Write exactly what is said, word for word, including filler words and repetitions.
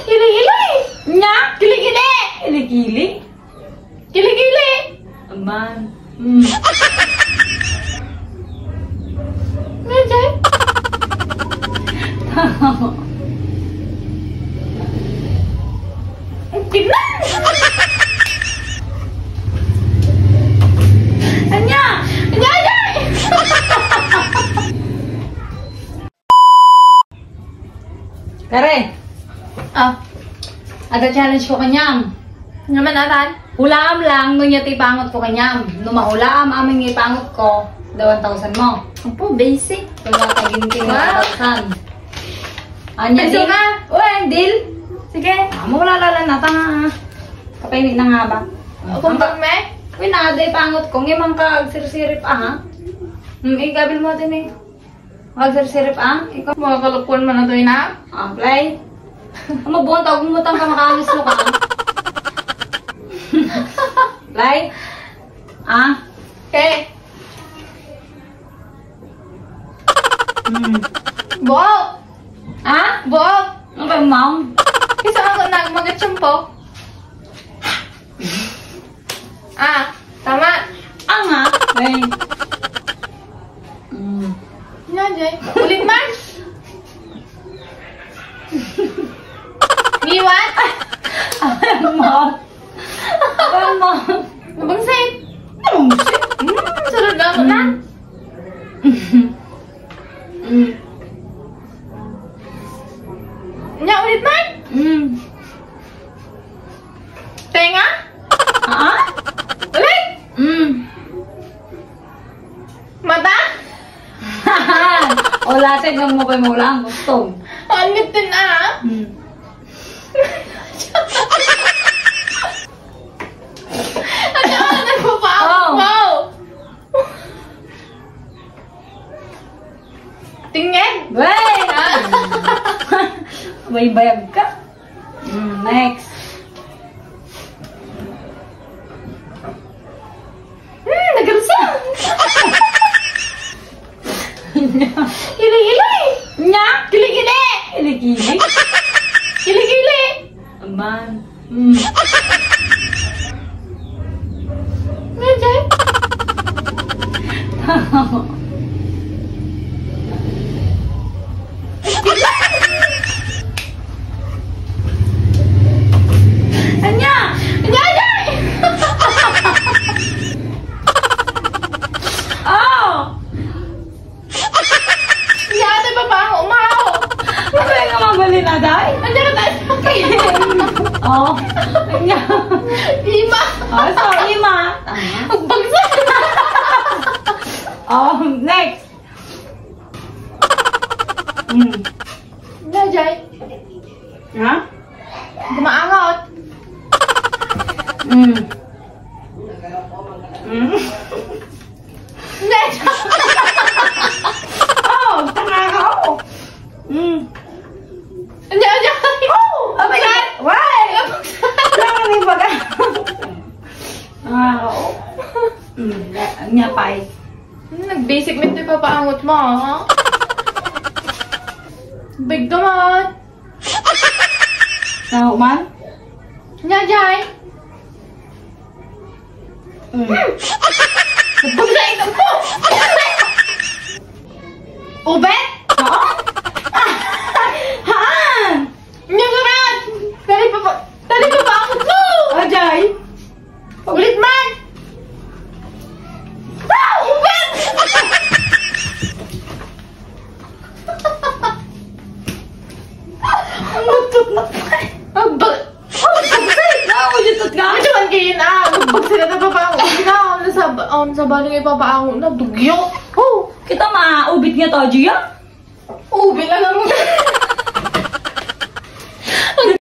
Kili-kili! Nya? Kili-kili! Kili-kili? Kili-kili! Aman. Hmm. Nga dyan? Ang tinan! Anya! Anya, anya! Kare. Ah. Adda challenge ko kaniam. Naman, atan? Hulaam lang no ania ti ipangot ko kaniam. No mahulaam amin nga ipangot ko, da one thousand mo. Apo, basic. Wala ka ginting. Wow. One thousand. Anya, deal? Peso ka? Uy, deal? Sige. Ah, mawala lang na, tanga, ah. Kapainit na nga ba? Kung pag me? Uy, na, da ipangot ko. Ngimang ka agsirsirip, ah, ha? Hmm, igabil mo din eh. Magsirsirip ang ikaw. Mga kalukuan man na to, ina. Ah, play. Ano buwan tawag mo tang kamakalis mo ka? Play. Ah. Okay. Hmm. Buhok! Ah? Buhok! Ano ba, ma'am? Isa ako na mag-shampoo. Ah, tama. Anga. Ay. Mm. Nga, Jay. Ulit man. Niwan? Ano mo? Ano mo? Nabangsit. Nabangsit? Mm, sarap na ako na. Mm. Mm. Nya, ulit man. Mm. Tenga? Ah? Ulit! Mm. Mata? O, lasag lang mo kay mo lang. Gusto. Ang ngitin, ah? Mm. Ano, ano, nagpapaawat mo? Tingin? Wey! Ah. May bayag ka. Mm, next. Hmm, nagalsa. Kili-kili. Nya? Kili-kili. Kili-kili. Kili-kili. Aman. Hmm. Nga, Jay? Anya! Anya, Jay! Oh! Iya, ate, papango, umaw! Ano ba yung mga balin, Aday? Ano na tayo? Oh. Ima! Oh, so, ima. Pagbagsak! Oh, next. Mm. Najay. Ha? Gumaangot. Mm. Mm. Oh, tanga ka, oh. Mm. Hindi, hindi. Oh, abay, why? Lang ni baga. Ah, oo. Mm, nya pay. Nag-basic man ito papaangot mo, ha? Big ka man. Tao man? Nya, Jay. Mm. Bugnaw ito mo! Ubet? Oo? Haan! Nya ka rin! Tali pa ba? Tali pa ba ang mo? Ajay! Ulit man! Ah! Ubet! Ang lutut na pa. Ang ba-, oh, bagsik na ako, lutut ka. Ano man kayo na? Bagsik na, papaango. Hindi na, ano sa, ano sa bali nga ipapaango na, dugyo. Oh, kita maubit nga to, Gia. Ubit na lang.